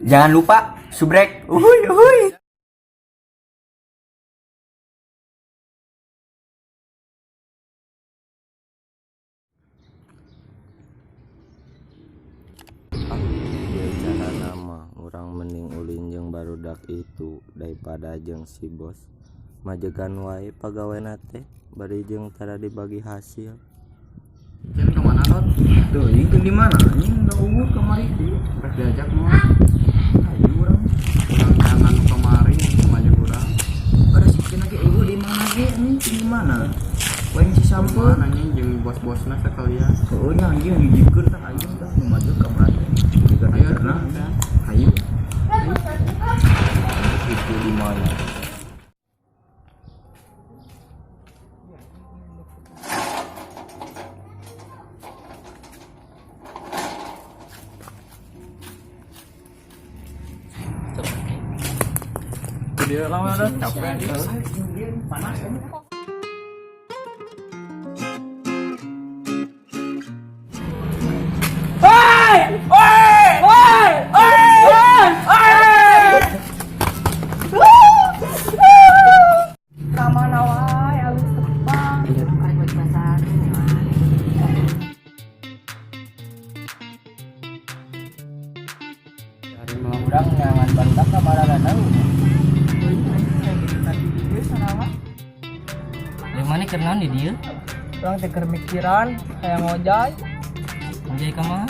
Jangan lupa subrek. Uhuy uhuy. Ieu carana mah urang mending ulin jeung barudak itu daripada jeung si bos. Majegan wae pagawena teh bari jeung tara dibagi hasil. Cen kemana, Rod? Tuh, ini di mana? Anjing udah ungu kamari. Rek diajak moal? Ayo urang. Urang jangan kemari maju urang. Ada si kena ge eueuh di mana ge anjing di mana? Waing si sampeun. Mana anjing jeung bos-bosna sekalian. Heueuh nya anjing ngijikeun tah anjing tah nu maju ka mana? Juga Ayo karena udah. Ayo. Itu di mana? Dia lama dah capek anjing. Kamana wae alus tepang. Hari mah urang nyangan barudak ka marana tahu. Yang mana keur naon di dieu? Urang teh keur mikiran hayang ngojay Ngojay ka mana?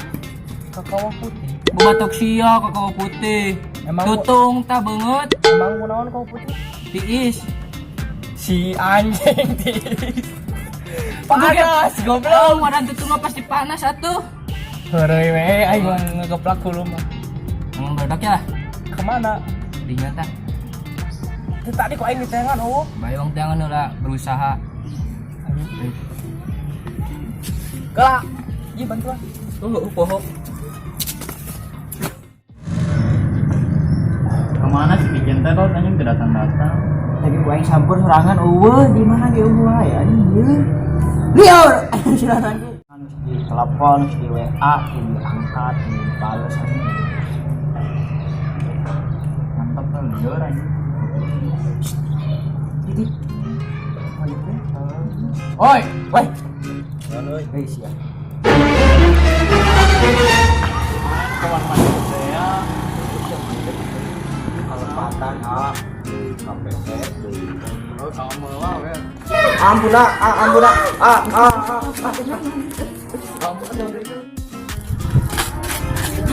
ka Kawah Putih. Babatok sia ka Kawah Putih. Emang Tutung tah beungeut Emang kunaon Kawah Putih? Tiis. Si anjing tiis. Panas goblok. Oh, waran tutung mah pasti panas atuh. Heureuy we aing mah ngegeplak hulu mah. Emang barudak ya? Kemana? Dinya tah. Itu tadi kok aing ditengan oh. Bae wong teangan heula berusaha. Kelak. Ieu bantuan. Oh, poho. Kemana si Kijen teh, Rod? Anjing teu datang-datang. Lagi ku aing sampur sorangan eueuh di mana ge eueuh wae anjing ieu. Lieur anjing sorangan ge. Di telepon, di WA, diangkat, dibales anjing. Mantap tuh lieur anjing. Titik. Oi, woi. Hei sia. Kawan mana teh ya? Kalepatan ah KPP deui. Oh, sama meula we. Ampun ah, ah, ampun ah, ah, ah, ah.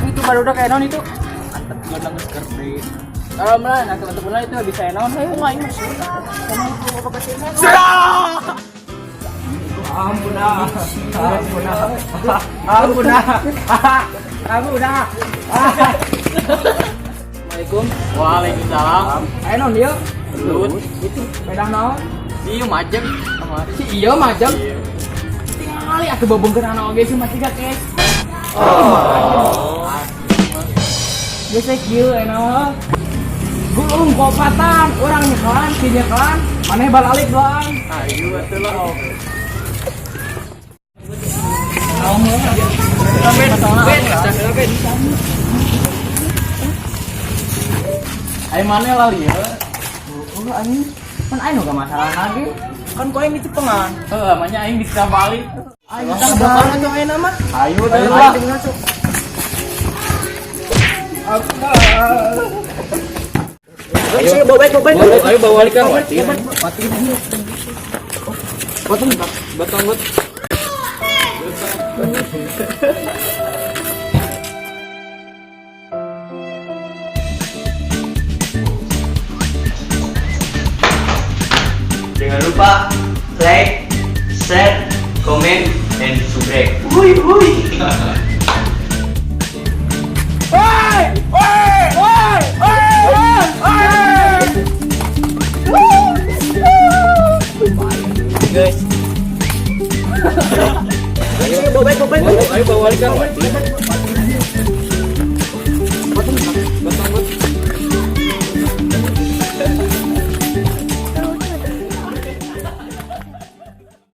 Itu barudak kayak naon itu? Antep geus gede. Kalau melah, nah teman-teman itu bisa naon hayu aing mah. Ampun ah. Ampun ah. Ampun ah. Ampun ah. Assalamualaikum. Waalaikumsalam. Ayo naon ieu? Belut. Itu pedah naon? Ieu majeg kemari. Si ieu majeg. Iya. Tingali atuh bebengkeun oge si mah tiga kes. Oh. Geus kieu enak mah. Gulung kopatan, urang nyekelan, si nyekelan, maneh balalik doang. Ayo atuh lah. Ayo mana lah lieur? Oh anjing. Kan aing nu gak masalah lagi. Kan kau yang dicepengan. Heuh, manya aing bisa balik. Ayo kita bakal atuh ayeuna mah. Ayo teh lah. Ayo bawa bawa bawa. Ayo bawa balik kan. Batang batang. Jangan lupa like, share, komen, dan subscribe. Wuih wuih. Woi, woi, woi, woi, woi. Guys. Ayo bawa bawa bawa. Ayo bawa balik kan.